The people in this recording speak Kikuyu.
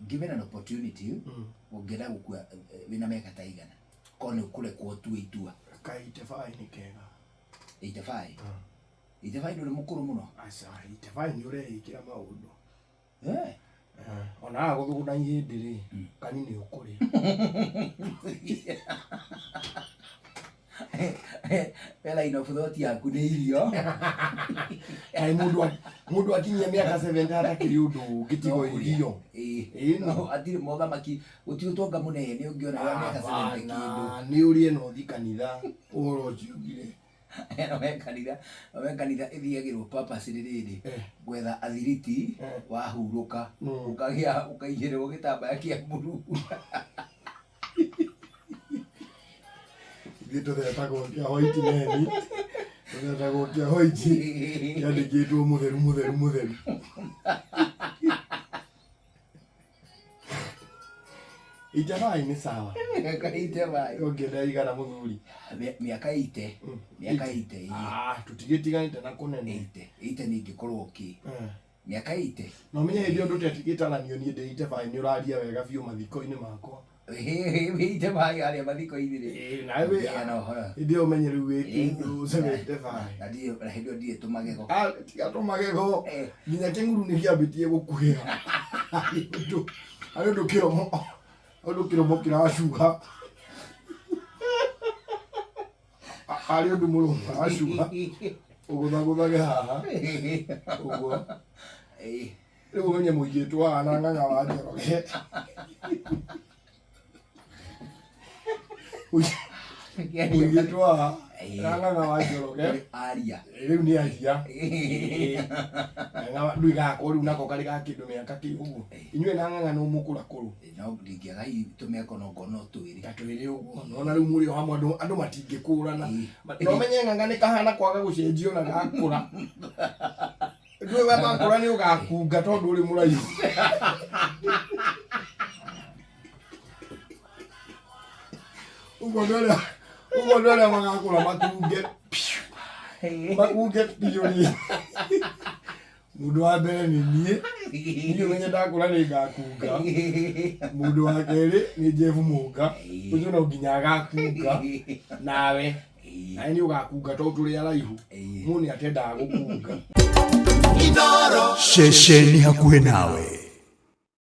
Given an opportunity, ũngĩenda gũkua wĩna mĩaka ta igana, korwo nĩ ũkũrekwo ũtue itua? Ka 85 nĩ kega. 85? 85 ndũrĩ mũkũrũ mũno? Aca, 85 nĩ ũreĩkĩra maũndũ. Ona haha gũthũgũna ihĩndĩ rĩ, kani nĩ ũkũrĩa. We line of thought yaku nĩ irio. Kaĩ mũndũ akinyia mĩaka 70 hatakĩrĩ ũndũ ũngĩ tiga No kũrĩa. irio? Ĩĩ. Ĩĩ, no. No, hatirĩ mothamaki, gũtirĩ ũtonga mũnene ũngĩona wa mĩaka 70 kĩndũ. Hapana, nĩ ũrĩe na ũthiĩ kanitha ũhoro ũcio ũthire. We kanitha ĩthiagĩrwo purpose nĩ rĩrĩ, gwetha athiriti. Wahurũka, ũkagĩa ũkaigĩrĩrwo gĩtambaya kĩa mburuu. Ithuĩ tũthetagwo kĩa white men, tũthetagwo kĩa white kĩandĩkĩtwo mũtheru mũtheru mũtheru. Ijabai nĩ sawa. Mĩaka ite bai. Ũngĩenda igana mũthuri? Mĩaka ite. Mĩaka ite, ĩĩ. Ah, tũtigĩtiganĩte na kũnene. Ite nĩ ingĩkorwo okay. Mĩaka ite. Na ũmenye hĩndĩ ĩyo ndũtetigĩtaranio niĩ ndĩ ite bai, nĩ ũraria wega biũ mathiko-inĩ makwa. Wĩ ite bai harĩa mathiko-inĩ rĩ. Ĩĩ, nawe wĩ Ũngĩgĩa na ũhoro. Hĩndĩ ĩyo ũmenye rĩu wĩ kĩndũ 75. Na hĩndĩ ĩyo ndirĩ tũmagego. Ah, tiga tũmagego. Nginya kĩng'uru nĩ kĩambĩtie gũkuhĩha. Harĩ ũndũ kĩromo kĩracuha. Harĩ ũndũ mũromo ũracuha. Ũgũthagũthage haha. Ũguo. Rĩu ũmenye mũigĩtwo haha na ng'ang'a wa Njoroge. Mũigĩtwo haha na ng'ang'a wa Njoroge. Aria. Rĩu nĩ aria. Ng'ang'a gakwa rĩu nako karĩ ga kĩndũ mĩaka kĩ ũguo. Inyuĩ na ng'ang'a no mũkũrakũrũ. No ndingĩaga hihi tũmĩaka no ngorwo no twĩrĩ. Ta twĩrĩ ũguo. Nona rĩu mũrĩ o hamwe andũ matingĩkũrana. Na ũmenye ng'ang'a nĩ kahana kwaga gũcenjio na gakũra. Ndũĩ we makũra nĩ ũgakunga tondũ ũrĩ mũraihu. Ũguo andũ arĩa magakũra makunge makunge biũ rĩ. Mũndũ wa mbere nĩ niĩ. Niĩ ũmenye ndakũra nĩ ngakunga. Mũndũ wa kerĩ nĩ Jeff Mũnga. Ũcio no nginya agakunga. Nawe. Nawe nĩ ũgakunga tondũ tũrĩ araihu. Mũndũ nĩ atendaga gũkunga. Ceceni hakuhĩ nawe.